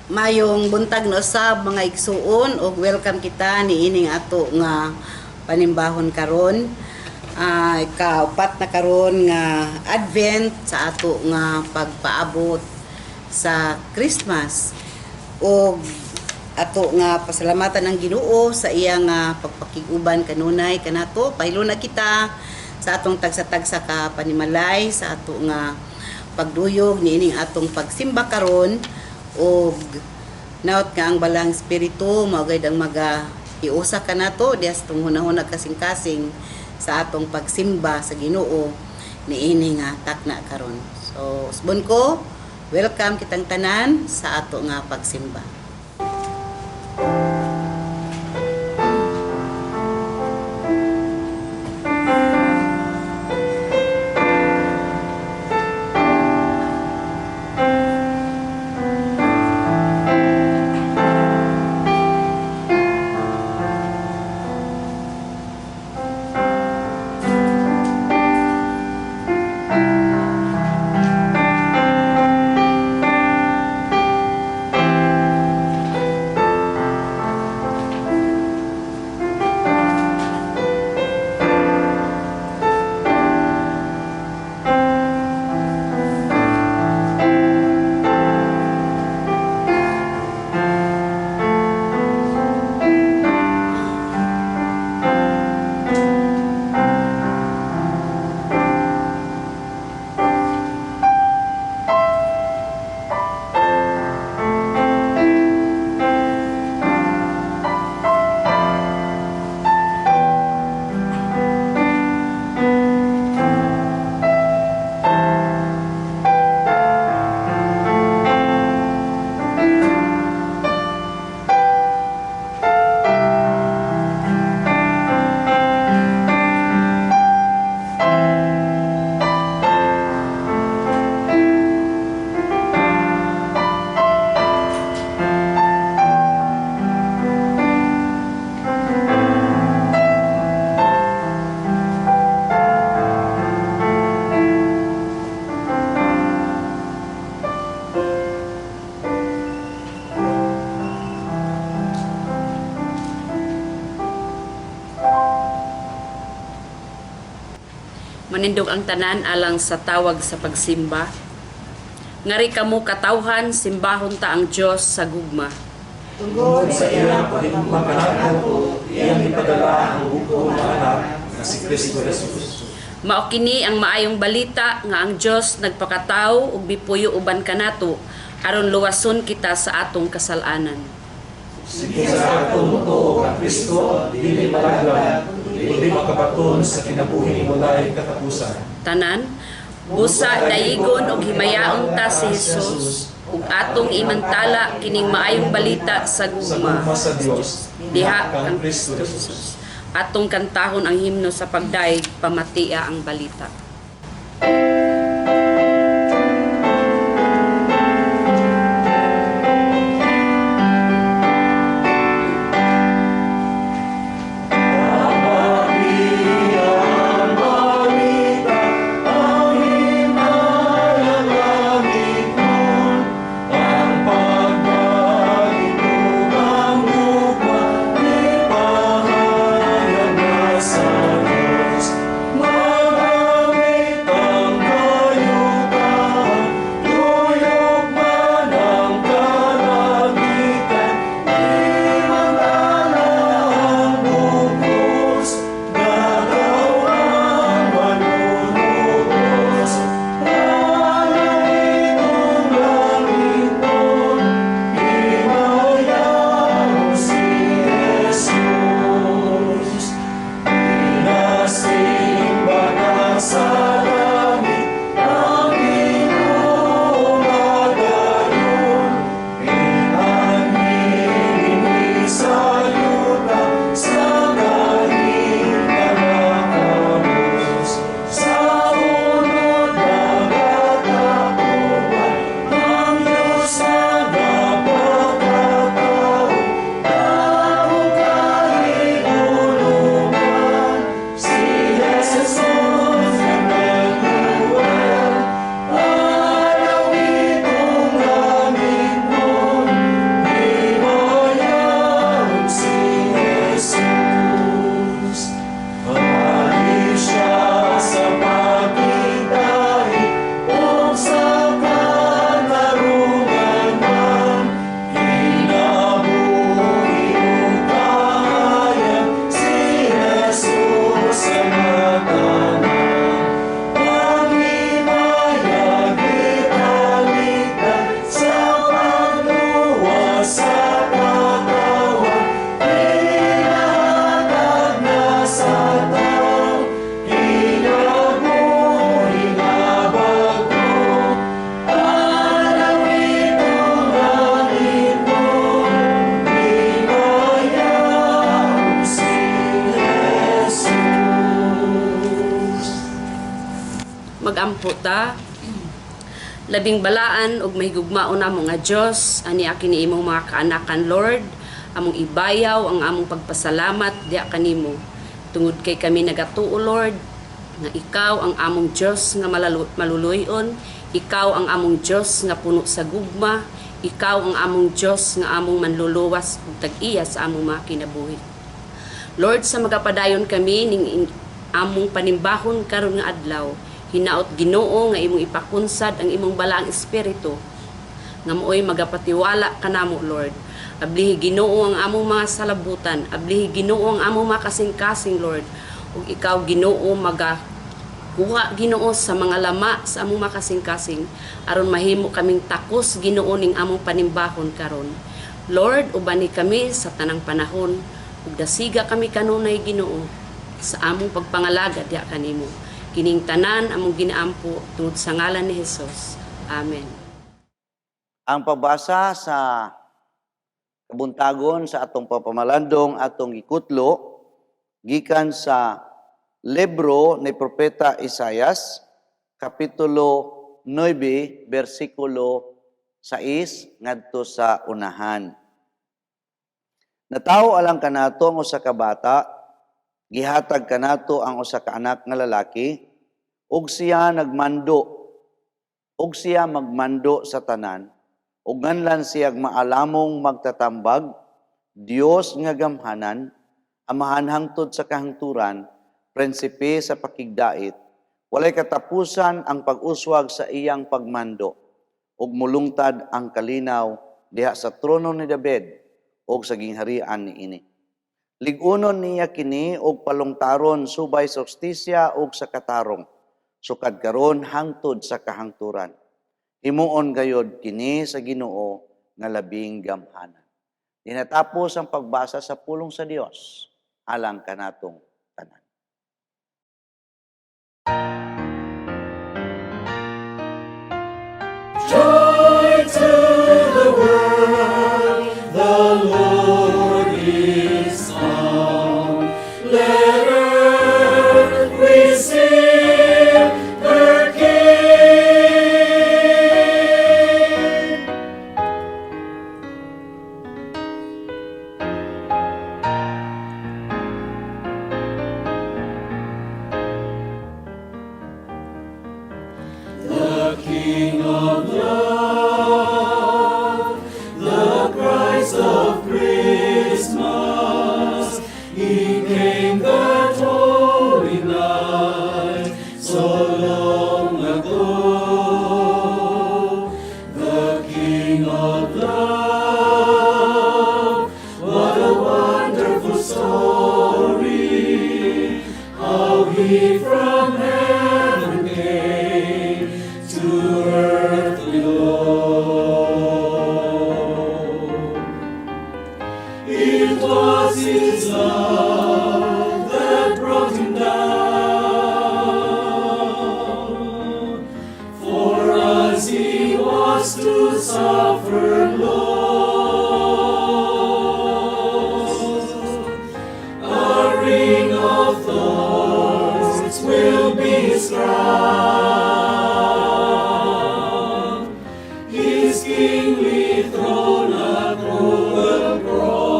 Mayong buntag na usab, mga igsuon, ug welcome kita niining ato nga panimbahon karon. Ikaupat na karon nga Advent sa ato nga pagpaabot sa Christmas. Ug ato nga pasalamatan ang Ginoo sa iya nga pagpakig-uban kanunay kanato. Pahilo na kita sa atong tagsa-tagsa ka panimalay sa ato nga pagduyog niining atong pagsimba karon, og naot nga ang Balaang Espiritu mao gayud ang maga iusa kanato diha sa atong hunahuna, kasing-kasing sa atong pagsimba sa Ginoo niini nga takna karon. So usbon ko, welcome kitang tanan sa ato nga pagsimba. Manindog ang tanan alang sa tawag sa pagsimba. Ngari kamo katawhan, simbahon ta ang Dios sa gugma. Tungod sa iyang pahigugma kanato, iyang gipadala ang bugtong nga anak nga si Kristo Jesus. Mao kini ang maayong balita nga ang Dios nagpakatawo ug mipuyo uban kanato aron luwason kita sa atong kasal-anan. Sige sa atong motuo kang Kristo, dili malaglag, kundi makabaton sa kinabuhing walay katapusan. Tanan, busa dayigon og himayaon ta si Jesus ug atong imantala kining maayong balita sa Sa gugma gugma sa Dios, diha kang kang Kristo Kristo Jesus. Jesus. Atong kantahon ang himno sa pagdayeg, "Pamatia ang Balita." Ang balita, ang himayang langitnon, ang pagbaitog ang gugma, ipahayag na sa Diyos. Mag-awit ang Ampo ta. Labing balaan ug mahigugmaon namo nga Dios, ani kini imong mga kaanakan, Lord, among ibayaw ang among pagpasalamat diha kanimo. Tungod kay kami nagatuo, Lord, nga ikaw ang among Dios nga maluluy-on, ikaw ang among Dios nga puno sa gugma, ikaw ang among Dios nga among manluluwas ug tag-iya sa among mga kinabuhi. Lord, sa magapadayon kami ning among panimbahon karon nga adlaw, hinaot, Ginoo, nga imong ipakunsad ang imong balaang espiritu nga maoy magapatiwala kanamo, Lord. Ablihi, Ginoo, ang among mga salabutan, ablihi, Ginoo, ang among mga kasing-kasing, Lord. Ug ikaw, Ginoo, maga kuha, Ginoo, sa mga lama sa among mga kasing-kasing aron mahimo kaming takos, Ginoo, ning among panimbahon karon. Lord, ubani kami sa tanang panahon ug dasiga kami kanunay, Ginoo, sa among pagpangalaga diha kanimo. Kining tanan among ginaampo tungod sa ngalan ni Hesus. Amen. Ang pagbasa sa kabuntagon sa atong pagpamalandong atong gikutlo gikan sa libro ni Propeta Isayas, kapitulo 9, bersikulo 6 ngadto sa unahan. Natawo alang kanato ang usa ka bata, gihatag kanato ang usa ka anak nga lalaki, ug siya magmando sa tanan, ug nganlan siyag Maalamong Magtatambag, Dios nga Gamhanan, Amahan hangtod sa kahangturan, Prinsipe sa Pakigdait. Walay katapusan ang pag-uswag sa iyang pagmando, ug mulungtad ang kalinaw diha sa trono ni David ug sa gingharian niini. Lig-unon niya kini og palungtaron subay sa hustisya ug sa katarong, sukad karon hangtod sa kahangturan. Himuon gayod kini sa Ginoo nga Labing Gamhanan. Dinatapos ang pagbasa sa pulong sa Dios alang kanatong tanan. Joy to the world, the Lord is come. Let earth receive her King. The King of love, the Christ of Christmas, He came that holy night so long ago. The King of love, what a wonderful story, how He from heaven came to earth below. It was His love that brought Him down. For us He was to suffer loss. A ring of thorns will be His crown. His kingly throne a cruel cross.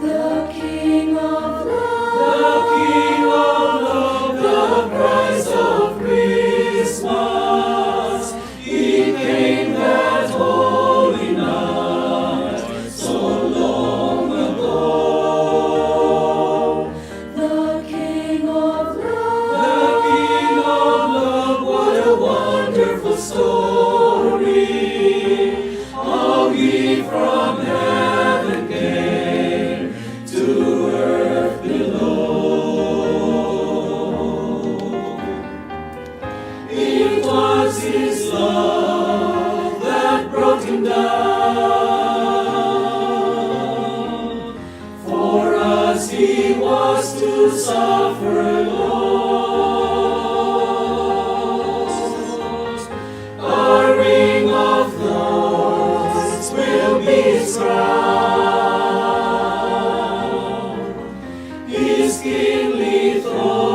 The King of love, The King of love, the Christ of Christmas, He came that holy night so long ago. The King of love, The King of love, what a wonderful story, how He from heaven came to earth below. It was His love that brought Him down. For us He was to suffer loss. A ring of thorns will be His crown. His kingly throne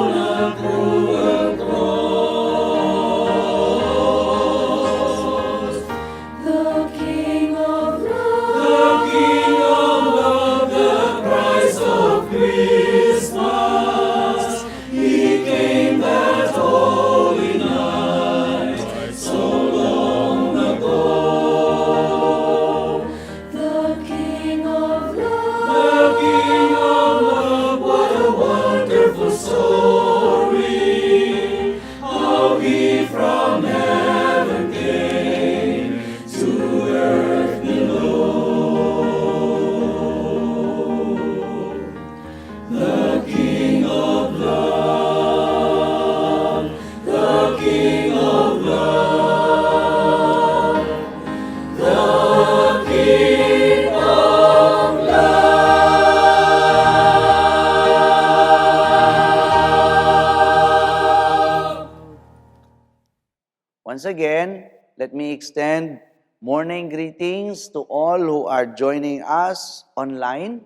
Let me extend morning greetings to all who are joining us online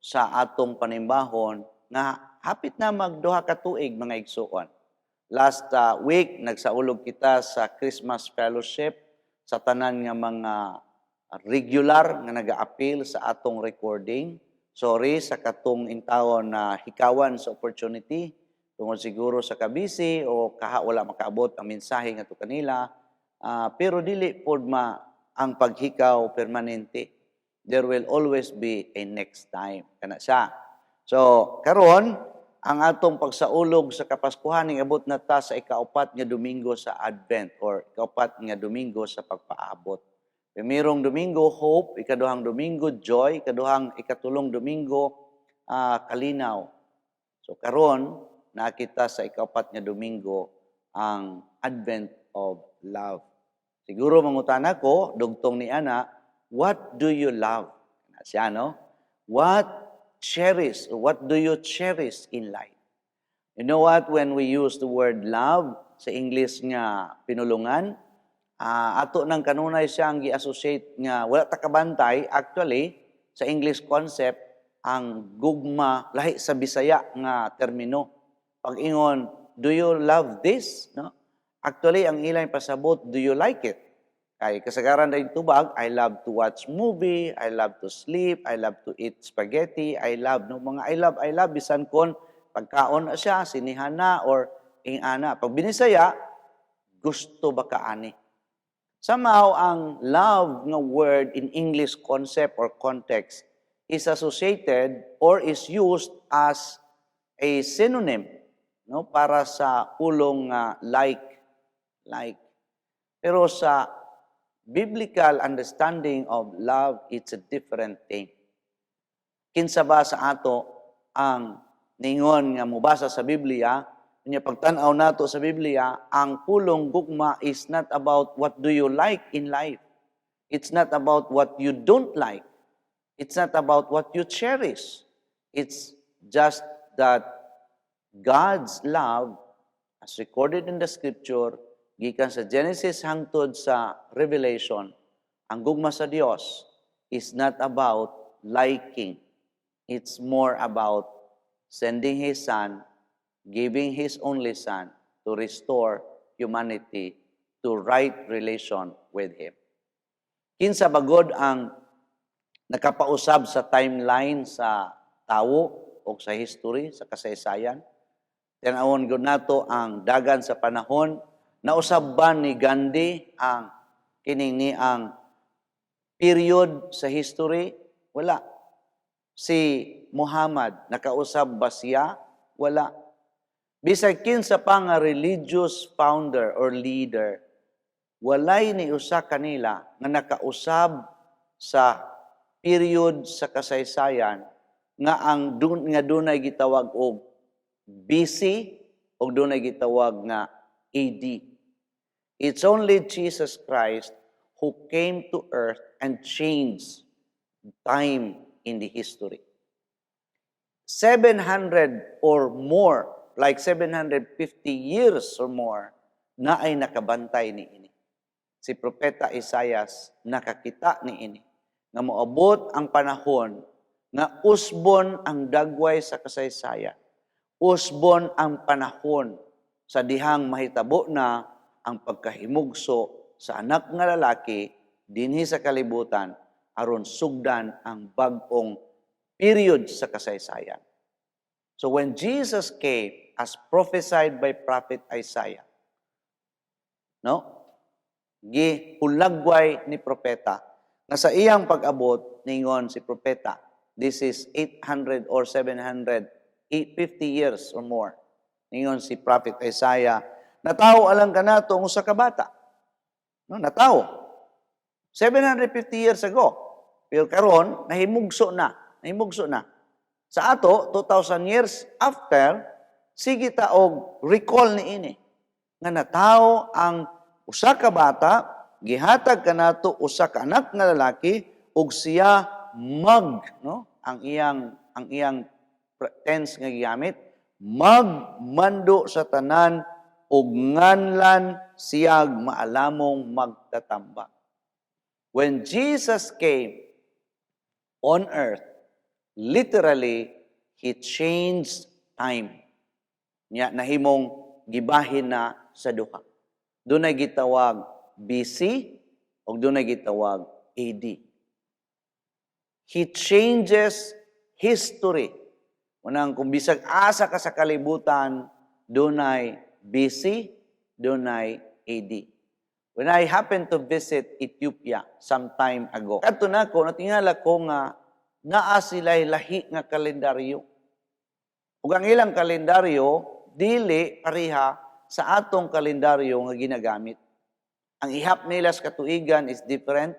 sa atong panimbahon nga hapit na magduha ka tuig, mga igsuon. Last week, nagsaulog kita sa Christmas Fellowship sa tanan nga mga regular nga nag-aapil sa atong recording. Sorry sa katong intawon na hikawan sa opportunity tungod siguro sa kabisi o kaha wala makaabot ang mensahe nga to kanila. Pero dili pod ma ang paghikaw permanente. There will always be a next time. Kana siya. So, karon ang atong pagsaulog sa Kapaskuhan ning abot na ta sa ikaupat nga Domingo sa Advent or ikaupat nga Domingo sa pagpaabot. Primerong Domingo, hope; ikaduhang Domingo, joy; ikatulong Domingo, kalinaw. So karon nakita sa ikaupat nga Domingo ang Advent of Love. Siguro mangutana ko, dugtong ni ana, what do you love? Siya, no? What do you cherish in life? You know what, when we use the word "love" sa English nga pinulungan, ato nang kanunay siyang gi-associate nga wala ta kabantay, actually, sa English concept, ang gugma lahi sa Bisaya nga termino. Pag ingon, "Do you love this?" No? Actually, ang ilang pasabot, "Do you like it?" Kay kasagaran dahil tubag, "I love to watch movie, I love to sleep, I love to eat spaghetti, I love," no, mga "I love, I love," bisan kon pagkaon na siya, sinihan na, or ingana. Pag binisaya, "Gusto ba ka ani?" Somehow, ang "love" nga word in English concept or context is associated or is used as a synonym, no, para sa pulong nga "like," like. Pero sa biblical understanding of love, it's a different thing. Kinsa ba sa ato ang ningon nga mubasa sa Biblia, nya pagtan-aw nato sa Biblia, ang pulong gugma is not about what do you like in life. It's not about what you don't like. It's not about what you cherish. It's just that God's love, as recorded in the Scripture, gikan sa Genesis hangtod sa Revelation, ang gugma sa Dios is not about liking. It's more about sending His Son, giving His only Son to restore humanity to right relation with Him. Kinsa ba gud ang nakapausab sa timeline sa tawo o sa history, sa kasaysayan? Tanawon gud nato ang dagan sa panahon. Nausab ba ni Gandhi ang kining ni ang period sa history? Wala. Si Muhammad, nakausab ba siya? Wala. Bisag kinsa pa nga religious founder or leader, walay ni usa kanila nga nakausab sa period sa kasaysayan nga ang dun, nga dunay gitawag og BC o dunay gitawag nga AD. It's only Jesus Christ who came to earth and changed time in the history. 700 or more, like 750 years or more, na ay nakabantay ni ini. Si Propeta Isayas nakakita ni ini nga moabot ang panahon nga usbon ang dagway sa kasaysayan. Usbon ang panahon sa dihang mahitabo na ang pagkahimugso sa anak nga lalaki dinhi sa kalibutan aron sugdan ang bag-ong period sa kasaysayan. So when Jesus came, as prophesied by Prophet Isaiah, no? Gihulagway ni propeta nga sa iyang pag-abot, ningon si propeta, this is 800 or 750 years or more. Ningon si Prophet Isaiah, "Natawo alang kanato ang usa ka bata." No, natawo. 750 years ago. Pero karon nahimugso na, nahimugso na. Sa ato, 2,000 years after, sige ta og recall ni ini nga natawo ang usa ka bata, gihatag kanato usa ka anak nga lalaki ug siya mag, no, ang iyang tense nga gigamit, magmando sa tanan. ug nganlan siyag maalamong magtatambag. When Jesus came on earth, literally, He changed time. Nya nahimong gibahin na sa duha. Dunay gitawag BC ug dunay gitawag AD. He changes history. Unang kung bisag asa ka sa kalibutan, dunay BC, dunay AD. When I happened to visit Ethiopia some time ago, kadto nako, natingala ko nga naa sila'y lahi nga kalendaryo. Ug ang ilang kalendaryo dili pareha sa atong kalendaryo nga ginagamit. Ang ihap nila sa katuigan is different.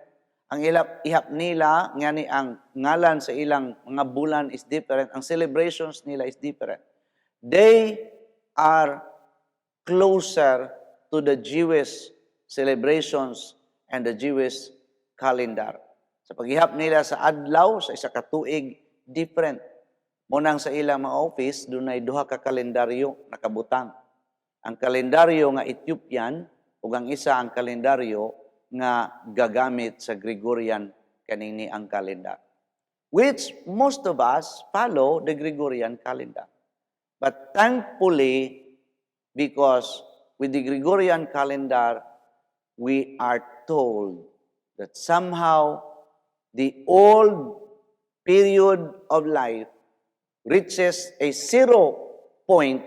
Ang ihap nila ngani ang ngalan sa ilang mga bulan is different. Ang celebrations nila is different. They are closer to the Jewish celebrations and the Jewish calendar. Sa paghihap nila sa adlaw sa isa ka tuig, different. Mao nang sa ilang mga office, dunay duha ka kalendaryo nakabutang. Ang kalendaryo nga Ethiopian ug ang isa ang kalendaryo nga gagamit sa Gregorian kanini ang calendar. Which most of us follow the Gregorian calendar. But thankfully, because with the Gregorian calendar, we are told that somehow the old period of life reaches a zero point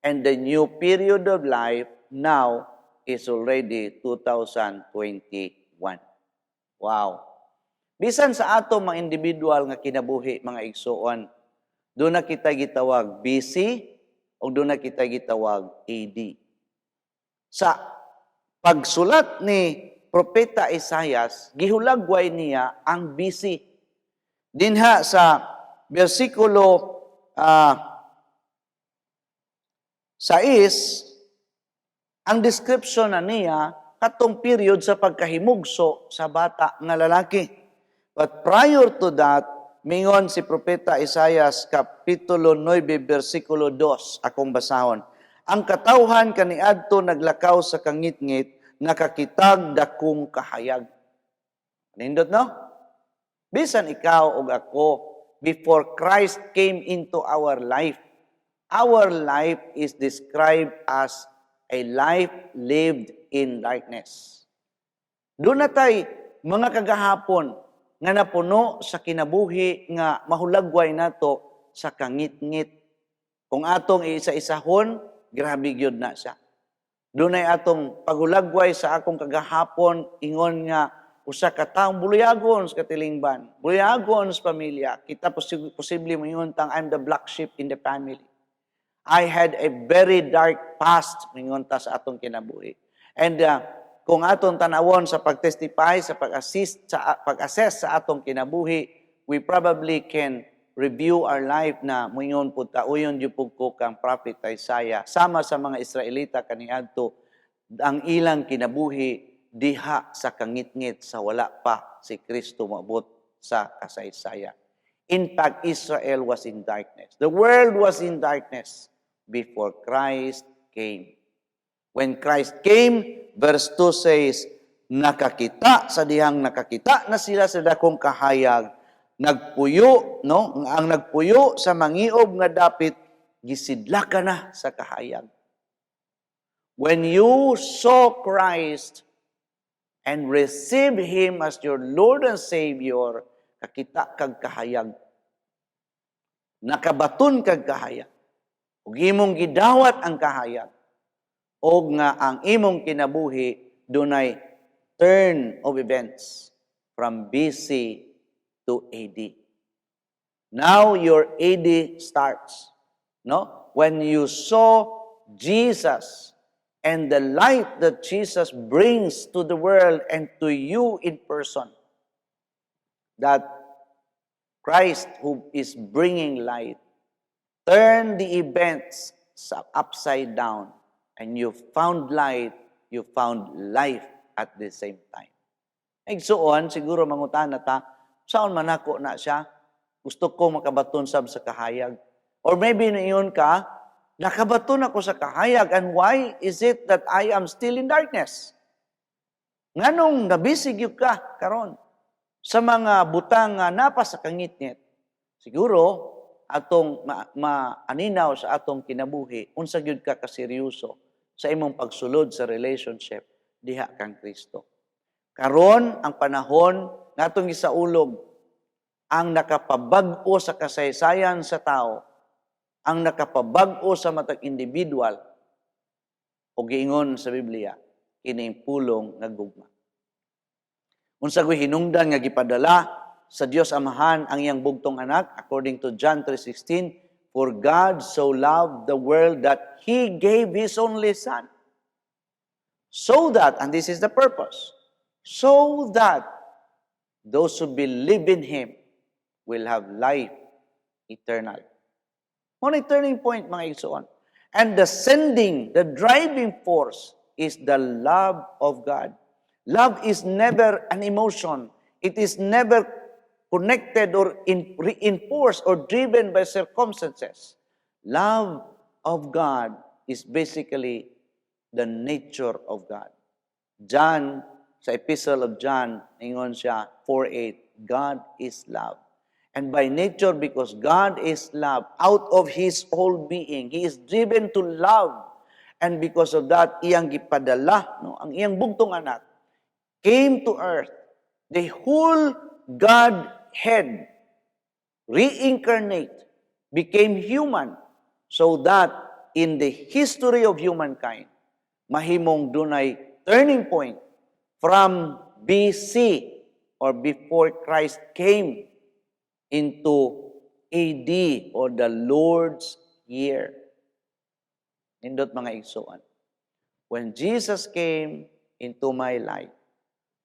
and the new period of life now is already 2021. Wow. Bisan sa ato mga individual nga kinabuhi, mga igsuon, duna kita gitawag BC o duna kita gitawag AD. Sa pagsulat ni Propeta Isayas, gihulagway niya ang BC. Dinha sa bersikulo 6, ang description na niya katong period sa pagkahimugso sa bata nga lalaki. But prior to that, mingon si Propeta Isayas kapitulo 9 bersikulo 2, akong basahon. "Ang katawhan kaniadto naglakaw sa kangitngit, nakakitag dakong kahayag." Nindot, no? Bisan ikaw ug ako, before Christ came into our life is described as a life lived in darkness. Duna tay mga kagahapon nga napuno sa kinabuhi nga mahulagway nato sa kangitngit. Kung atong iisa-isahon, grabe gyud na siya. Dunay atong paghulagway sa akong kagahapon, ingon nga usa ka taong buluyagon sa katilingban, buluyagon sa pamilya. Kita posible moingon tang "I'm the black sheep in the family. I had a very dark past," mingon ta sa atong kinabuhi. And kung atong tanawon sa pag-testify, sa pag-assist, sa pag-assess sa atong kinabuhi, we probably can review our life na moingon pud ta, "Uyon jud pud ko kang Prophet Isaiah." Sama sa mga Israelita kaniadto, ang ilang kinabuhi diha sa kangitngit sa wala pa si Kristo moabot sa kasaysayan. In fact, Israel was in darkness. The world was in darkness before Christ came. When Christ came, verse 2 says, nakakita sa dihang nakakita na sila sa dakong kahayag, nagpuyo, no? Ang nagpuyo sa mangiob nga dapit, gisidlakan na sa kahayag. When you saw Christ and receive Him as your Lord and Savior, kakita kag kahayag. Nakabaton kag kahayag. Ug imong gidawat ang kahayag. Og nga ang imong kinabuhi dunay turn of events from BC to AD. Now your AD starts. No? When you saw Jesus and the light that Jesus brings to the world and to you in person, that Christ who is bringing light, turn the events upside down and you found light, you found life at the same time. Igsuon, siguro mangutana ta, "Unsaon man nako na siya? Gusto ko makabaton sab sa kahayag." Or maybe niingon ka, Nakabaton ako sa kahayag, and why is it that I am still in darkness? Nganong nabisig gyud ka karon sa mga butang nga napa sa kangitngit? Siguro atong maaninaw sa atong kinabuhi unsa gyud ka kaseryoso sa imong pagsulod sa relationship diha kang Kristo. Karon ang panahon nga atong gisaulog ang nakapabag-o sa kasaysayan sa tao, ang nakapabag-o sa matag individual, o giingon sa Biblia, kining pulong nga gugma. Unsa ko'y hinungdan nga gipadala sa Dios Amahan ang iyang bugtong anak? According to John 3:16, "For God so loved the world that He gave His only Son." So that, and this is the purpose, so that those who believe in Him will have life eternal. Mao na turning point, mga igsoon. And the sending, the driving force is the love of God. Love is never an emotion. It is never connected or reinforced or driven by circumstances. Love of God is basically the nature of God. John, sa Epistle of John, ingon siya, 4:8, "God is love." And by nature, because God is love, out of His whole being, He is driven to love. And because of that, iyang gipadala, no, ang iyang bugtong anak, came to earth, the whole Godhead, reincarnate, became human, so that in the history of humankind, mahimong dunay turning point from BC or before Christ came into AD or the Lord's year. Nindot, mga igsoon. When Jesus came into my life,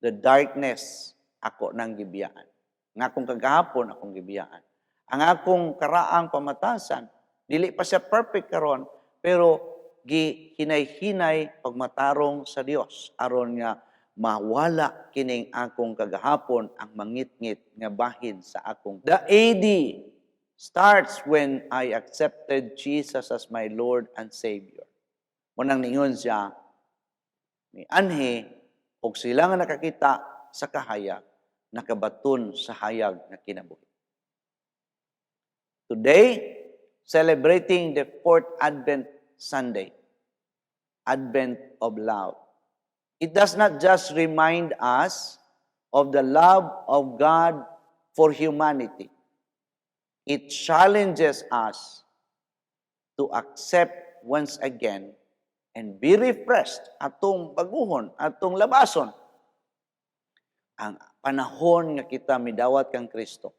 the darkness ako nang gibiyaan. Ang akong kagahapon akong gibiyaan. Ang akong karaang pamatasan, dili pa siya perfect karon, pero gihinay-hinay pagmatarong sa Dios aron nga mawala kining akong kagahapon, ang mangitngit nga bahin sa akong. The AD starts when I accepted Jesus as my Lord and Savior. Mao nang ningon siya, mianhi og sila nga nakakita sa kahayag, nakabaton sa hayag nga kinabuhi. Today, celebrating the fourth Advent Sunday, Advent of Love. It does not just remind us of the love of God for humanity. It challenges us to accept once again and be refreshed, atong baguhon, atong labason ang panahon nga kita midawat kang Kristo.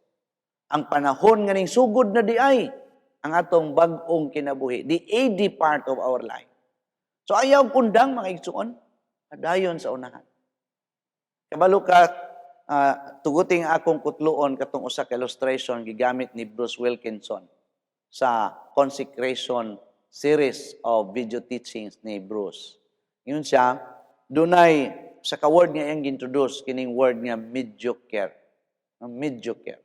Ang panahon nga ning sugod na diay ang atong bag-ong kinabuhi, the AD part of our life. So ayaw kundang, mga igsoon, padayon sa unahan. Kabalo ka, tuguting akong kutluon katong usa ka illustration gigamit ni Bruce Wilkinson sa consecration series of video teachings ni Bruce. Yun siya, dunay sa ka-word nga iyang introduce kining word nga mediocre. Mediocre.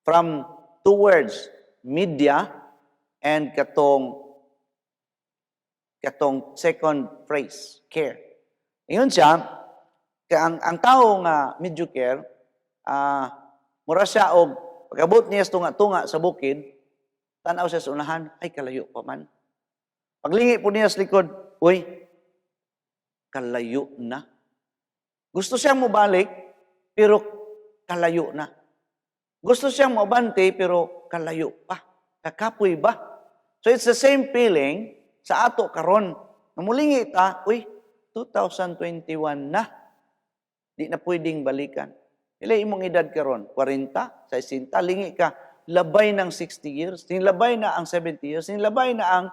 From two words, media and katong second phrase, care. Ingon siya, kay ang tao nga mediocre, mura siya og pag-abot niya sa tunga-tunga sa bukid, tanaw siya sa unahan, "Ay, kalayo pa man." Paglingi po niya sa likod, "Uy, kalayo na." Gusto siyang mobalik, pero kalayo na. Gusto siyang moabante, pero kalayo pa. Kakapoy ba? So it's the same feeling sa ato karon. Namulingi ta, "Uy, 2021 na. Di na pwedeng balikan." Ila imong edad karon? 40, 60, lingi ka, labay ng 60 years, ning labay na ang 70 years, ning labay na ang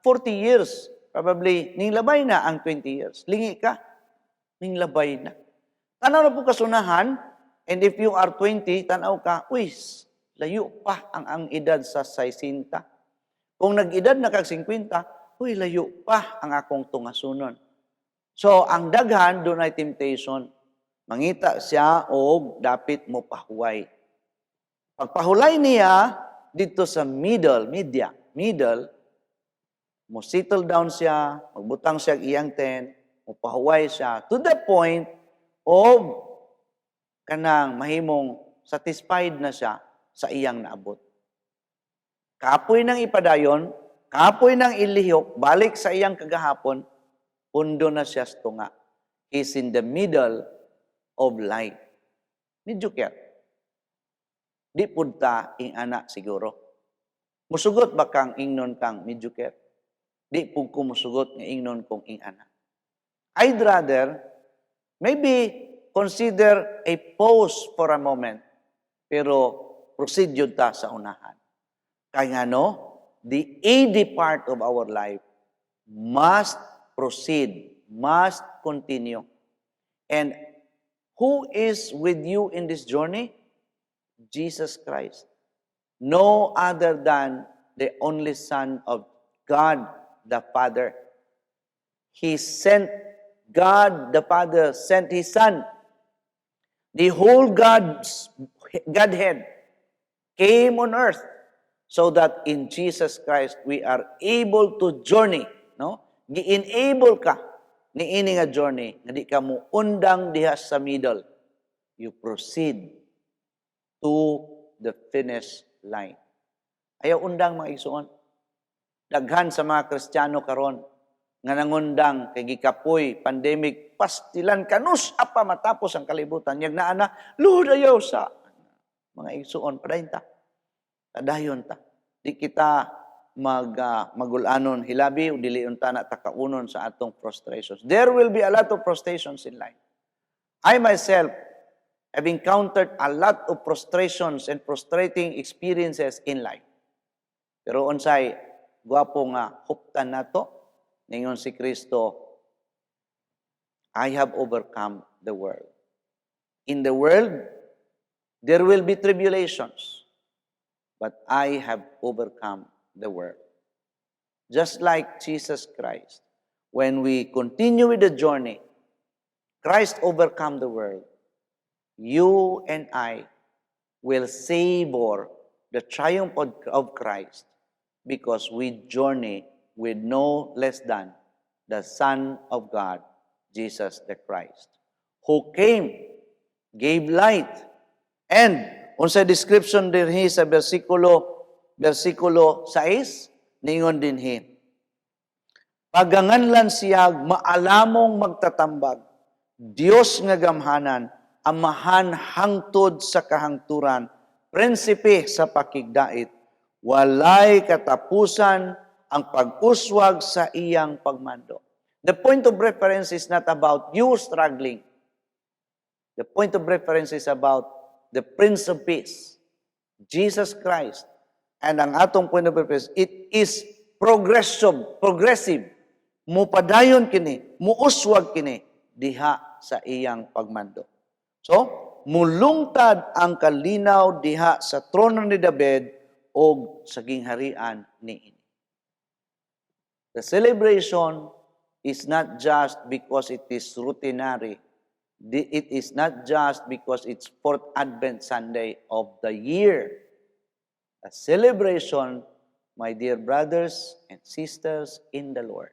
40 years, probably ning labay na ang 20 years. Lingi ka, ning labay na. Tanaw na po kasunahan, and if you are 20, tanaw ka, "Uy, layo pa ang edad sa 60." Kung nag-edad na kag 50, "Uy, layo pa ang akong tungasunon." So, ang daghan, dunay temptation. Mangita siya og dapit mo pahuway. Pagpahulay niya dito sa middle, media, middle, Mo settle down siya, magbutang siya og iyang tent, mopahuway siya to the point of kanang mahimong satisfied na siya sa iyang naabot. Kapoy nang ipadayon, kapoy nang ilihok, balik sa iyang kagahapon, pundo na siya sa tunga. He's in the middle of life. Medyo. Di pud ta ing-ana siguro. Musugot ba kang ingnon kang mediocre? Di pud ko musugot nga ingnon kong ing-ana. I'd rather maybe consider a pause for a moment, pero proceed yun ta sa unahan. Kaya no, the AD part of our life must proceed, must continue. And who is with you in this journey? Jesus Christ. No other than the only Son of God the Father. He sent God the Father sent His Son. The whole Godhead came on earth so that in Jesus Christ we are able to journey, no? Gi-enable ka niini nga journey nga di ka mo undang diha sa middle. You proceed to the finish line. Ayaw undang, mga igsoon. Daghan sa mga Kristiyano karon nga nangundang kay gikapoy, pandemic, pastilan kanus apa matapos ang kalibutan. Yag naa na, "Lord, ayaw sa." Mga igsoon, padayon ta. Padayon ta. Di kita magulanon hilabi o dili unta na takaunon sa atong frustrations. There will be a lot of frustrations in life. I myself have encountered a lot of frustrations and frustrating experiences in life. Pero unsay gwapo nga huptan nato, ningon si Kristo, "I have overcome the world." In the world, there will be tribulations, but I have overcome the world. Just like Jesus Christ, when we continue with the journey, Christ overcome the world. You and I will savor the triumph of Christ because we journey with no less than the Son of God, Jesus the Christ, who came, gave light, and unsa description dinhi sa versikulo 6, ningon dinhi, paganganlan siya maalamong magtatambag, Dios nga gamhanan, Amahan hangtod sa kahangturan, Prinsipe sa pakigdait, walay katapusan ang pag-uswag sa iyang pagmando. The point of reference is not about you struggling. The point of reference is about the Prince of Peace, Jesus Christ. And ang atong point of reference, it is progressive, progressive. Mupadayon kini, muuswag kini diha sa iyang pagmando. So, mulungtad ang kalinaw diha sa trono ni David o sa gingharian niini. The celebration is not just because it is routinary. It is not just because it's fourth Advent Sunday of the year. A celebration, my dear brothers and sisters in the Lord,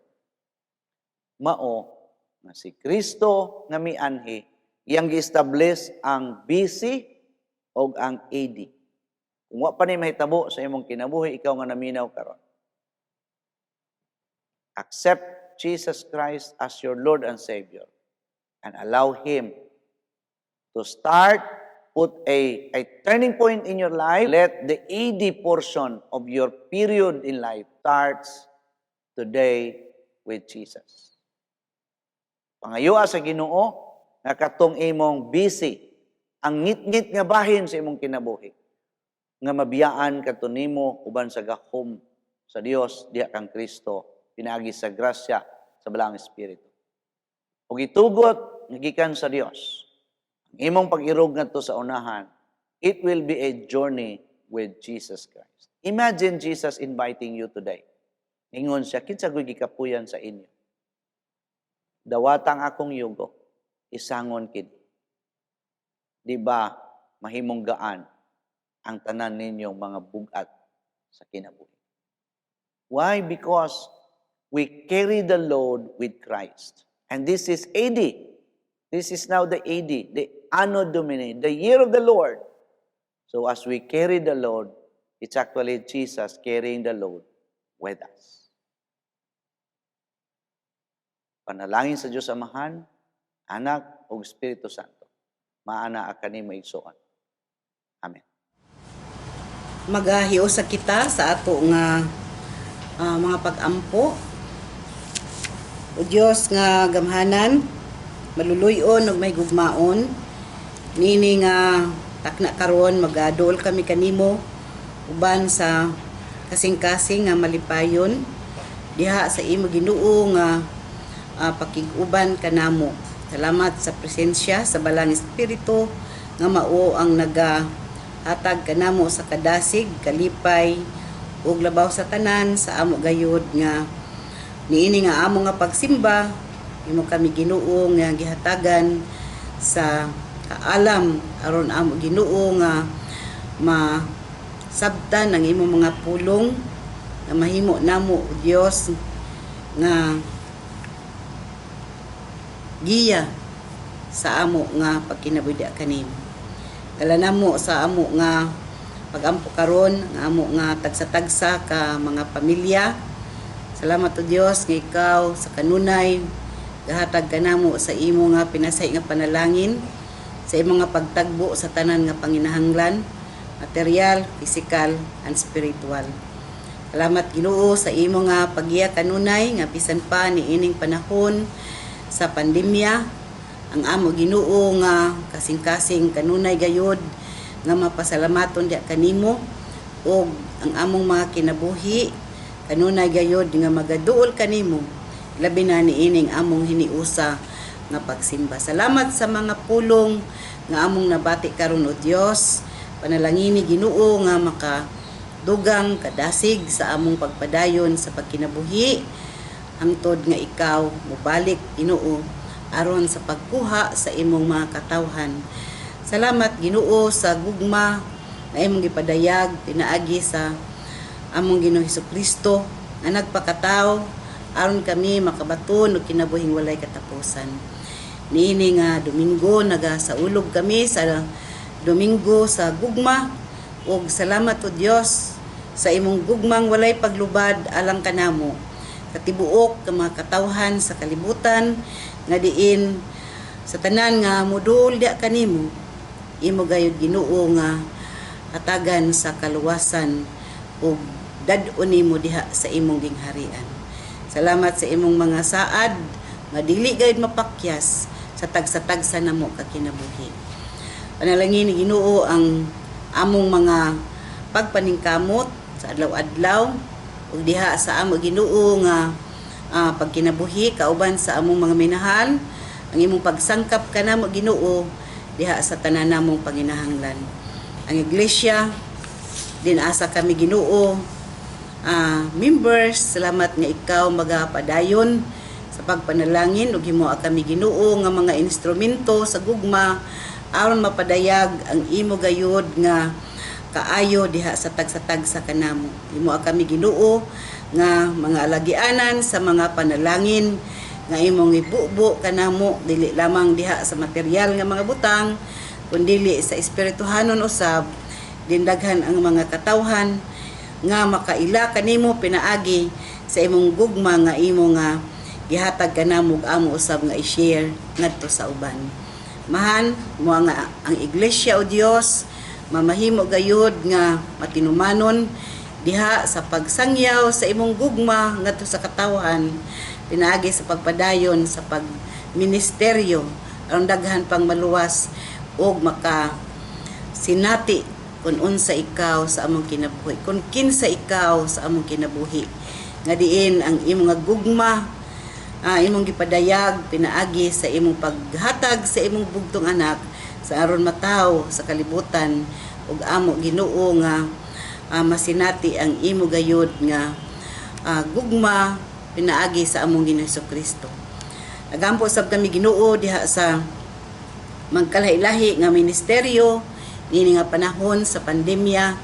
mao nga si Kristo nga mianhi, iyang gi-establish ang BC o ang AD. Kung wa pa ni mahitabo sa imong kinabuhi, ikaw nga naminaw karon, accept Jesus Christ as your Lord and Savior and allow Him to start, put a turning point in your life. Let the AD portion of your period in life starts today with Jesus. Pangayoa sa Ginoo nga katong imong BC, ang ngit-ngit nga bahin sa imong kinabuhi, nga mabiyaan kadto nimo uban sa gahom sa Dios diha kang Kristo pinaagi sa grasya sa Balaang Espiritu. Ug itugot nga gikan sa Dios ang imong pag-irog ngadto sa unahan, it will be a journey with Jesus Christ. Imagine Jesus inviting you today. Ingon siya, "Kinsa ko'y gikapuyan sa inyo? Dawatang akong yugo, isangon kini." Di ba mahimong gaan ang tanan ninyong mga bugat sa kinabuhi? Why? Because We carry the load with Christ. And this is AD. This is now the AD, the Anno Domini, the year of the Lord. So as we carry the load, it's actually Jesus carrying the load with us. Panalangin sa Diyos Amahan, Anak, ug Espiritu Santo. Maana kanimo, igsoon. Amen. Magahiusa kita sa ato nga mga pag-ampo. O Dios nga gamhanan, maluluyon ug mahigugmaon, niini nga takna karon magaduol kami kanimo uban sa kasing-kasing nga malipayon diha sa imo, Ginoo, nga pakig-uban kanamo. Salamat sa presensya sa Balang Espiritu nga mao ang naga hatag kanamo sa kadasig, kalipay ug labaw sa tanan sa amo gayud nga niini nga amo nga pagsimba, imo kami, Ginoo, nga gihatagan sa kaalam aron amo, Ginoo, nga masabtan ang imong mga pulong nga mahimo namo, Dios, nga giya sa amo nga pagkinabuhi kanimo. Dala namo sa amo nga pagampo karon ang amo nga tagsa-tagsa ka mga pamilya. Salamat o Dios nga ikaw sa kanunay gahatag kanamo sa imo nga pinasay nga panalangin, sa imo nga pagtagbo sa tanan nga panginahanglan, material, physical, and spiritual. Salamat, Ginoo, sa imo nga paggiya kanunay nga bisan pa niining panahon sa pandemya, ang amo, Ginoo, nga kasing-kasing kanunay gayud nga mapasalamaton diha kanimo ug ang among mga kinabuhi kanunay gayud nga magaduol kanimo, labi na niining among hiniusa nga pagsimba. Salamat sa mga pulong nga among nabati karon, o Dios. Panalangini, Ginoo, nga maka dugang kadasig sa among pagpadayon sa pagkinabuhi hangtod nga ikaw mobalik, Ginoo, aron sa pagkuha sa imong mga katawhan. Salamat, Ginoo, sa gugma nga imong gipadayag pinaagi sa among Ginoo Kristo nga nagpakatawo aron kami makabaton og kinabuhing walay katapusan. Niini nga Domingo, nagasaulog kami sa Domingo sa Gugma ug salamat o Dios sa imong gugmang walay paglubad alang kanamo katibuok ka mga katawhan sa kalibutan, nga diin sa tanan nga mudul diha kanimo, imo gayud, Ginoo, nga hatagan sa kaluwasan ug dad-on nimo diha sa imong gingharian. Salamat sa imong mga saad nga dili gayud mapakyas sa tagsa-tagsa namo ka kinabuhi. Panalangin ni Ginoo ang among mga pagpaningkamot sa adlaw-adlaw ug diha sa amo, Ginoo, nga pagkinabuhi kauban sa among mga minahal, ang imong pagsangkap kanamo, Ginoo, diha sa tanan namong panginahanglan. Ang iglesia din asa kami, Ginoo, members, salamat nga ikaw magapadayon sa pagpanalangin ug himoa kami, Ginoo, nga mga instrumento sa gugma aron mapadayag ang imo gayud nga kaayo diha sa tagsa-tagsa kanamo. Himoa kami, Ginoo, nga mga alagianan sa mga panalangin nga imong ibubo kanamo, dili lamang diha sa material nga mga butang kundili sa espirituhanon usab, dindaghan ang mga katawhan nga makaila kanimo pinaagi sa imong gugma nga imo nga gihatag kanamo ug amo usab nga i-share ngadto sa uban. Mahan mo nga ang iglesia, o Dios, mamahimo gayud nga matinumanon diha sa pagsangyaw sa imong gugma ngadto sa katawhan pinaagi sa pagpadayon sa pagministeryo aron daghan pang maluwas ug maka sinati kung unsa ikaw sa among kinabuhi, kung kinsa ikaw sa among kinabuhi, nga diin ang imong nga gugma imong gipadayag pinaagi sa imong paghatag sa imong bugtong anak sa aron mataw sa kalibutan ug amo, Ginoo, nga masinati ang imo gayud nga gugma pinaagi sa among Ginoo Kristo. Nagampo sab kami, Ginoo, diha sa magkalahi-lahi nga ministeryo niini nga panahon sa pandemya.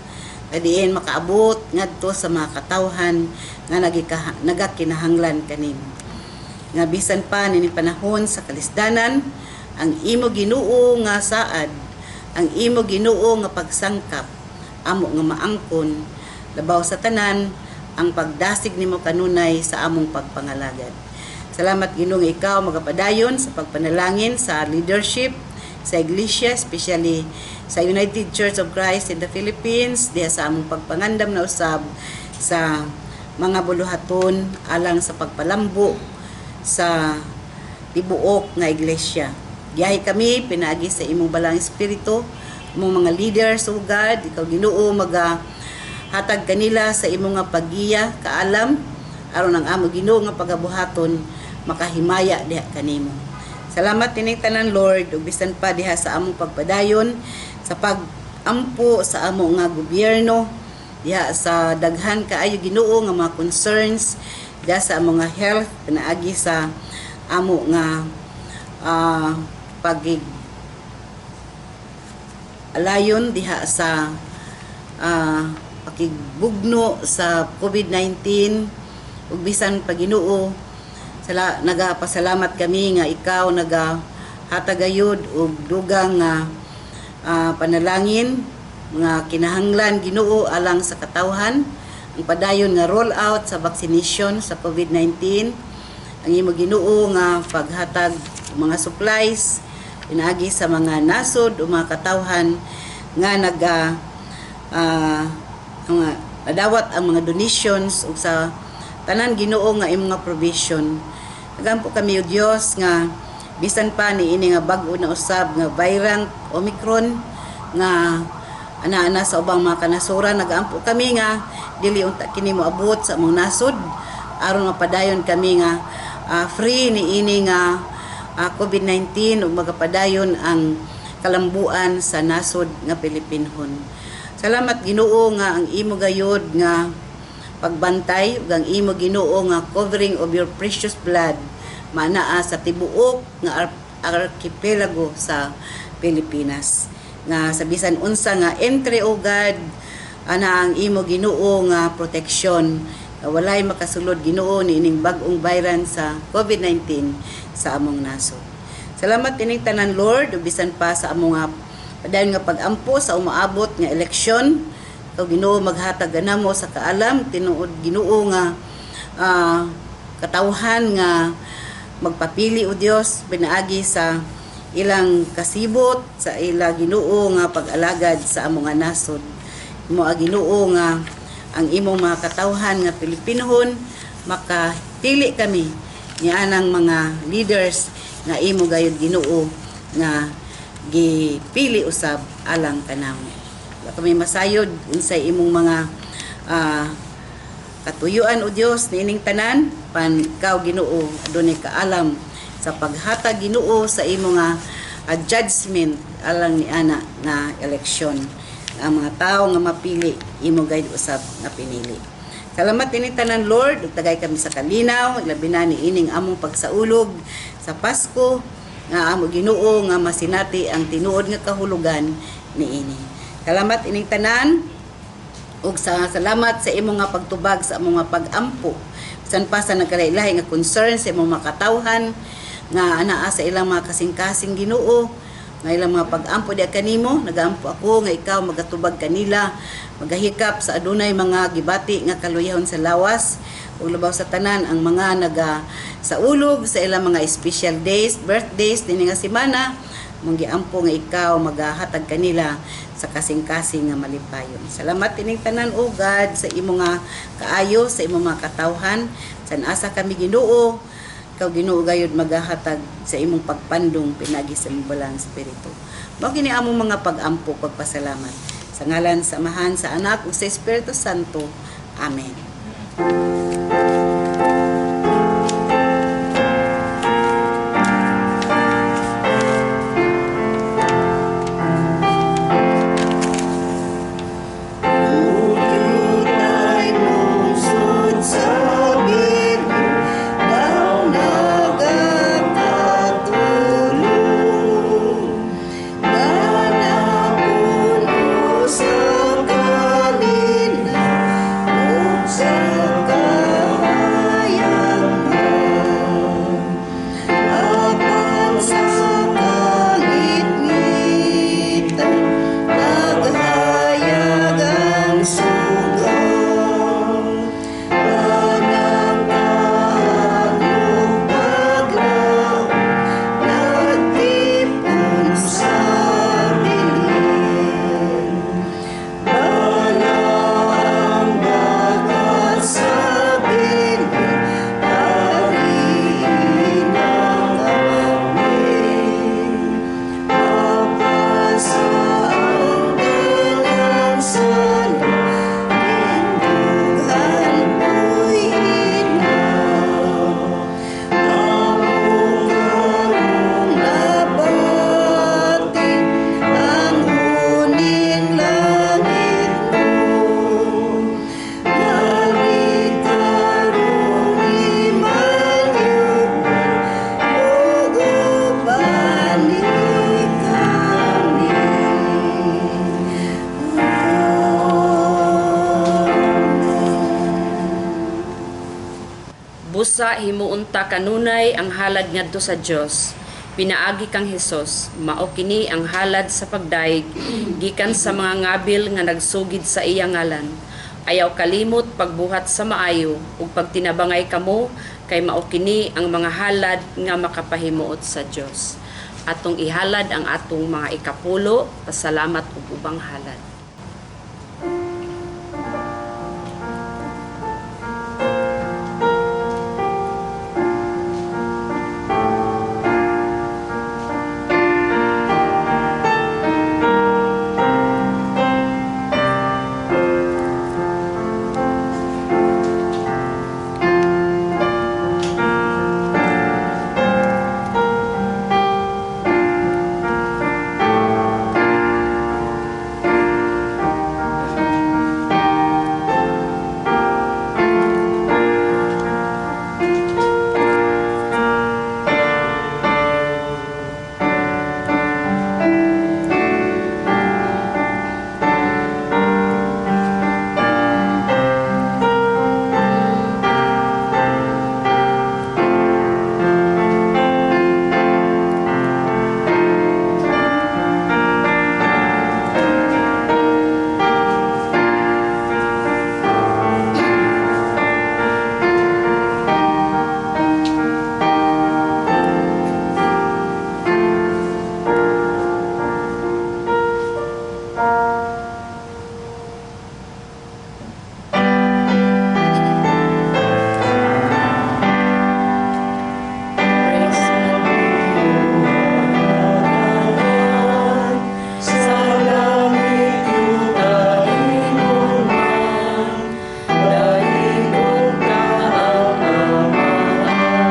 Diin makaabot ngadto sa mga katawhan nga nagakinahanglan kanimo. Nga bisan pa nining panahon sa kalisdanan, ang imo Ginoo nga saad, ang imo Ginoo nga pagsangkap, amo nga maangkon, labaw sa tanan ang pagdasig nimo kanunay sa among pagpangalagad. Salamat, Ginoo, nga ikaw magapadayon sa pagpanalangin sa leadership sa Iglesia, especially sa United Church of Christ in the Philippines, diha sa among pagpangandam na usab sa mga buluhaton alang sa pagpalambo sa tibuok nga iglesia. Giyahi kami pinaagi sa imong Balaang Espiritu, imong mga leaders, O God, ikaw, Ginoo, maga hatag kanila sa imong nga paggiya, kaalam, aron ang amo Ginoo nga pagabuhaton makahimaya diha kanimo. Salamat tining tanan, Lord, ug bisan pa diha sa among pagpadayon sa pagampo sa amo nga gobyerno diha sa daghan kaayo, Ginoo, nga mga concerns diha sa among nga health pinaagi sa amo nga pagig alayon diha sa pakigbugno sa COVID-19 ug bisan pa, Ginoo, nagapasalamat kami nga ikaw nagahatag gayud og dugang nga panalangin, mga kinahanglan, Ginoo, alang sa katawhan, ang padayon nga roll out sa vaccination sa COVID-19, ang imo Ginoo nga paghatag og mga supplies pinaagi sa mga nasod o mga katawhan nga naga mga nadawat ang mga donations ug sa tanan, Ginoo, nga imong nga provision. Nagampo kami, o Dios, nga bisan pa ni ini nga bag-o na usab nga variant Omicron nga ana-ana sa ubang mga kanasuran, nagaampo kami nga dili unta kini moabot sa among nasod aron mapadayon kami nga free ni ini nga COVID-19 ug magapadayon ang kalambuan sa nasod nga Pilipinhon. Salamat, Ginoo, nga ang imo gayod nga pagbantay ug ang imo Ginoo nga covering of your precious blood manaa sa tibuok nga archipelago sa Pilipinas. Nga sa bisan unsa nga entry, O God, ana ang imo Ginoo nga proteksyon nga walay makasulod, Ginoo, niining bag-ong variant sa COVID-19 sa among nasod. Salamat ining tanan, Lord, ug bisan pa sa among nga padayon nga pag-ampo sa umaabot nga eleksyon, ikaw, Ginoo, maghatag namo sa kaalam, tinuod, Ginoo, nga katawhan nga magpapili, o Dios, pinaagi sa ilang kasibot sa ila, Ginoo, nga pag-alagad sa among nga nasod. Mo Ginoo nga ang imong mga katawhan nga Pilipinohon makapili kami nianang mga leaders nga imo gayud, Ginoo, nga gipili usab alang kanamo. Wala kami masayod unsay imong mga katuyuan, o Dios, niining tanan pan ikaw, Ginoo, adunay kaalam sa paghatag, Ginoo, sa imo nga judgment alang ni ana nga eleksyon. Ang mga tao nga mapili, imo gayud usab nga pinili. Salamat ini tanan, Lord, ug tagay kami sa kalinaw, labi na ni ining among pagsaulog sa Pasko nga amo Ginoo nga masinati ang tinuod nga kahulugan niini. Salamat ining tanan ug sa salamat sa imong nga pagtubag sa among nga pag-ampo bisan pa sa nagkalahi nga concern sa imong mga katawhan nga anaa sa ilang mga kasing-kasing, Ginoo, nga ilang mga pag-ampo diha kanimo. Nagaampo ako nga ikaw magatubag kanila, magahikap sa adunay mga gibati nga kaluyahon sa lawas ug labaw sa tanan ang mga naga saulog sa ilang mga special days, birthdays dinhi nga semana, mong giampo nga ikaw magahatag kanila sa kasing-kasing nga malipayon. Salamat ining tanan, O God, sa imo nga kaayo sa imong mga katawhan. San asa kami, Ginoo, ikaw, Ginoo, gayud magahatag sa imong pagpandong pinagi sa imong Balaang Espiritu. Mao kini among mga pag-ampo, pagpasalamat. Sa ngalan sa Amahan, sa Anak ug sa Espiritu Santo. Amen. Ay lungsod sa Berlin, daw nagakatulog, na napuno sa kalinaw. Sa himuon ta kanunay ang halad ngadto sa Dios pinaagi kang Hesus. Mao kini ang halad sa pagdayeg gikan sa mga ngabil nga nagsugid sa iya ngalan. Ayaw kalimot pagbuhat sa maayo ug pagtinabangay kamo, kay mao kini ang mga halad nga makapahimuot sa Dios. Atong ihalad ang atong mga ikapulo, pasalamat ug ubang halad. Praise God. Sa langit yuta ingon man, daigon ta ang Amahan,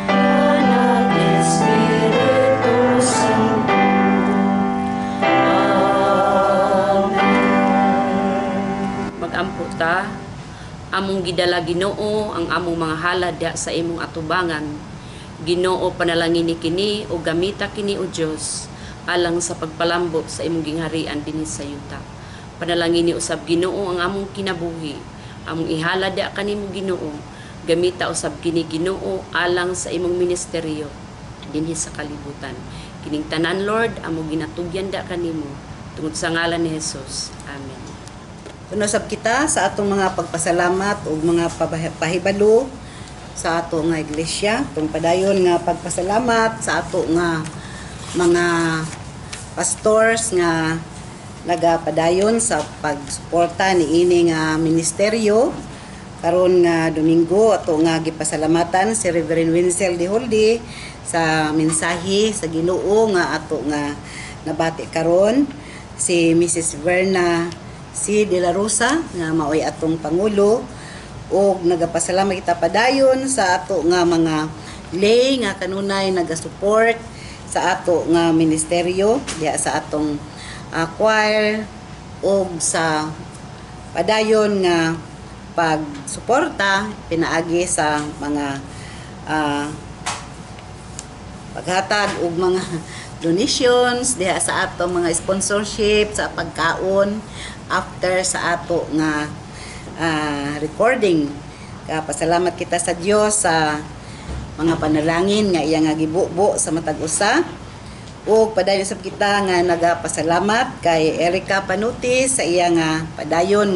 Anak, Espiritu Santo. Amen. Magampo ta. Among gidala, Ginoo, ang among mga halad diha sa imong atubangan. Ginoo, panalangini kini o gamita kini, o Dios, alang sa pagpalambo sa imong gingharian dinhi sa yuta. Panalangini usab, Ginoo, ang among kinabuhi. Among ihalad diha kanimo, Ginoo. Gamita usab kini, Ginoo, alang sa imong ministeryo dinhi sa kalibutan. Kining tanan, Lord, among ginatugyan da kanimo tungod sa ngalan ni Jesus. Amen. Unusab kita sa atong mga pagpasalamat ug mga pahibalo sa ato nga iglesia, tong padayon nga pagpasalamat sa ato nga mga pastors nga nagapadayon sa pagsuporta niini nga ministeryo. Karon nga Domingo, ato nga gipasalamatan si Reverend Winsel de Holde sa mensahe sa Ginoo nga ato nga nabati karon, si Mrs. Verna C. De La Rosa nga maoy atong pangulo, ug nagapasalamat kita padayon sa ato nga mga lay nga kanunay nagasupport sa ato nga ministeryo diha sa atong choir ug sa padayon nga pagsuporta pinaagi sa mga paghatag og mga donations diha sa ato mga sponsorship sa pagkaon after sa ato nga recording. Pasalamat kita sa Dios sa mga panalangin nga iya nga gibubo sa matag usa, ug padayon sab kita nga nagapasalamat kay Erica Panuti sa iya nga padayon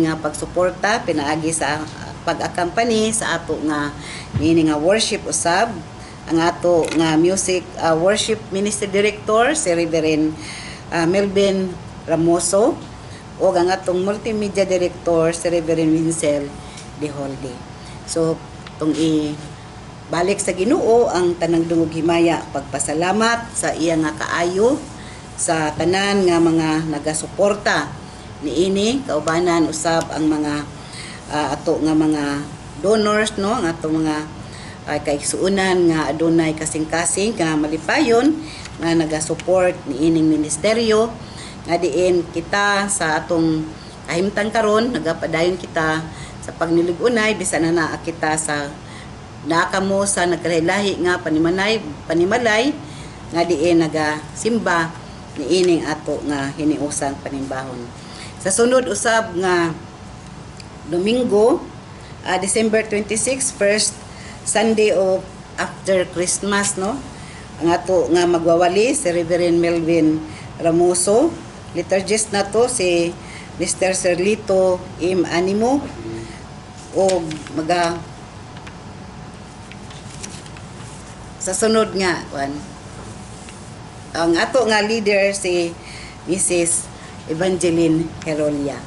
nga pagsuporta pinaagi sa pag-accompany sa ato nga niini nga worship. Usab ang ato nga music worship ministry director, si Reverend Melvin Ramoso, ug ang atong multimedia director, si Reverend Wincel De Holde. So tong i balik sa Ginoo ang tanang dungog himaya, pagpasalamat sa iya nga kaayo sa tanan nga mga nagasuporta niini, kaubanan usab ang mga ato nga mga donors, no, ang ato mga kaigsuonan nga adunay kasing-kasing nga malipayon nga naga-support niining ministeryo, nga diin kita sa atong kahimtang karon nagapadayon kita sa pagnilig-unay bisan na naa kita sa naa kamo sa nagkalahi nga panimanay panimalay nga diin nagasimba niining ato nga hiniusang panimbahon. Sa sunod usab nga Domingo, December 26, first Sunday of after Christmas, no? Ang ato nga magwawali si Reverend Melvin Ramoso. Liturgist na to si Mr. Serlito M. Animo og maga sa sunod nga kuan, ang ato nga leader si Mrs. Evangeline Herolia.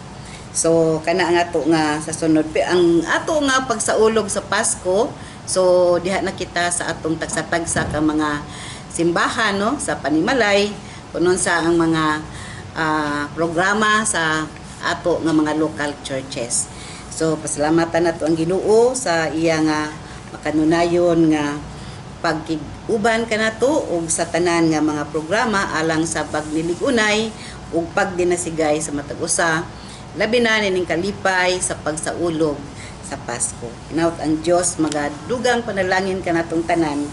So kana ang ato nga sa sunod. Ang ato nga pagsaulog sa Pasko, so diha na kita sa atong tagsa-tagsa ka mga simbahan, no, sa panimalay kunon sa ang mga programa sa ato nga mga local churches. So pasalamatan nato ang Ginoo sa iya nga makanunayon nga pagkig-uban kanato ug sa tanan nga mga programa alang sa pagnilig-unay ug pagdinasigay sa matag usa, labi na nining kalipay sa pagsaulog sa Pasko. Hinaut ang Dios magadugang panalangin kanatong tanan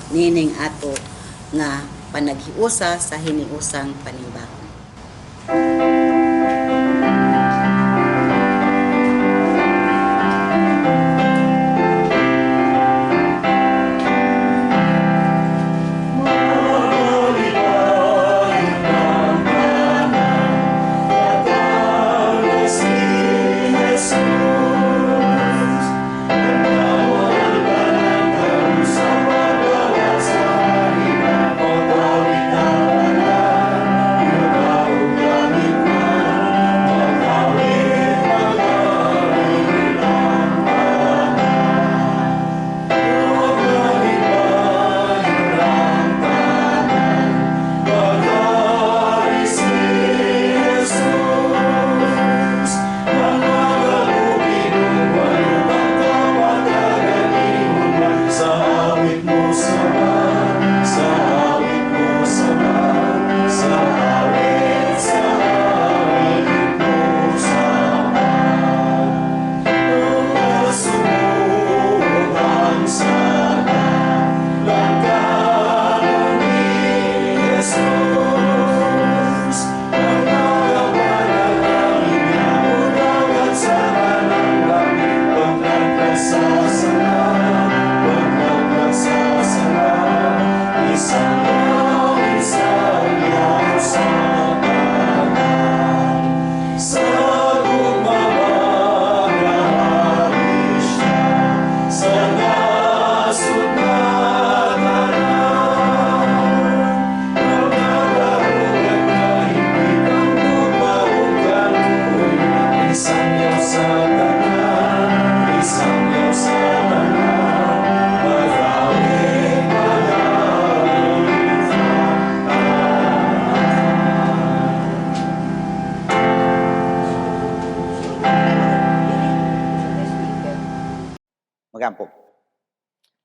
nining ato nga panaghiusa sa hiniusang panimbahon. Sa awit mo sama, sa awit mo sama, sa awit mo sama. Sumuot ang sana, langkano ni Jesus. Ang panalangin niya, unawan sa tanang langit, paglaglag sa sala, paglaglag sa sala, isangyaw, isangyaw sa tanan. Sa gugma magahari siya, sa nasud nga tanan. Pagkakaroon kahimpitan, gugma ug kaluoy, isangyaw sa tanan, isangyaw sa tanan, mag-awit, mag-awit sa tanan. Magampo.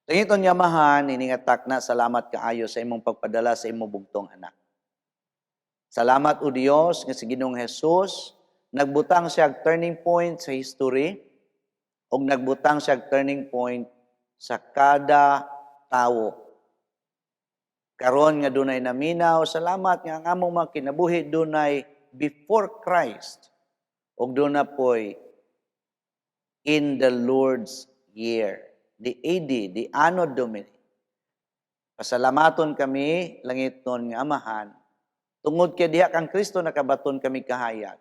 Langiton nga Amahan, ini nga takna, salamat kaayo sa imong pagpadala sa imong bugtong anak. Salamat, O Dios, nga si Ginoong Jesus nagbutang siya og turning point sa history ug nagbutang siya og turning point sa kada tawo. Karon nga dunay naminaw, salamat nga ang among mga kinabuhi dunay before Christ ug duna poy in the Lord's year, the AD, the Anno Domini. Pasalamaton kami, Langiton nga Amahan, tungod kay diha kang Kristo nakabaton kami kahayag.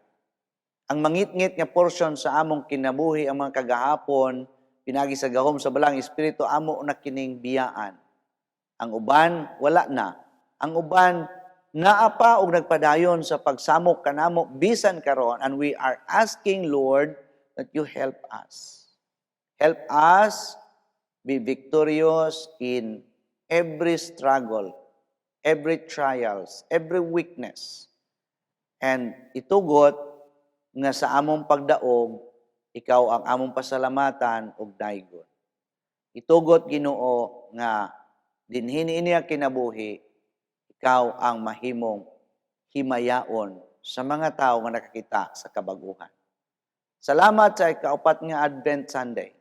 Ang mangitngit nga portion sa among kinabuhi, ang mga kagahapon, pinagi sa gahom sa Balaang Espiritu, amo na kining biyaan. Ang uban, wala na. Ang uban, naa pa og nagpadayon sa pagsamok kanamo bisan karon, and we are asking, Lord, that you help us. Help us be victorious in every struggle, every trials, every weakness. And itugot nga sa among pagdaog, ikaw ang among pasalamatan ug daygon. Itugot, Ginoo, nga dinhi niini ang kinabuhi, ikaw ang mahimong himayaon sa mga tao nga nakakita sa kabaguhan. Salamat sa ikaupat nga Advent Sunday.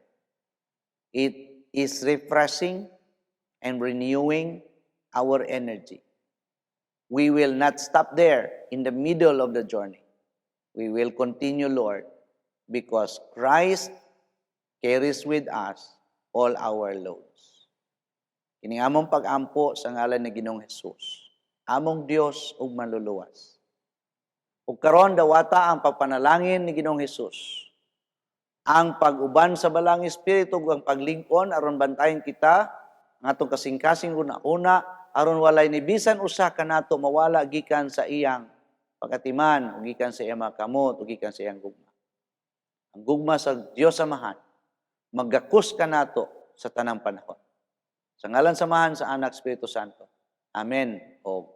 It is refreshing and renewing our energy. We will not stop there in the middle of the journey. We will continue, Lord, because Christ carries with us all our loads. Kini among pag-ampo sa ngalan ni Ginoong Hesus, among Dios ug Manluluwas. Ug karon dawata ang pagpanalangin ni Ginoong Hesus, ang pag-uban sa Balaang Espiritu ug ang paglig-on aron bantayan kita ang atong kasing-kasing una-una aron walay ni bisan usa kanato mawala gikan sa iyang pagatiman ug gikan sa iyang mga kamot ug gikan sa iyang gugma. Ang gugma sa Dios Amahan maggakus kanato sa tanang panahon. Sa ngalan sa Amahan, sa Anak, Espiritu Santo. Amen. O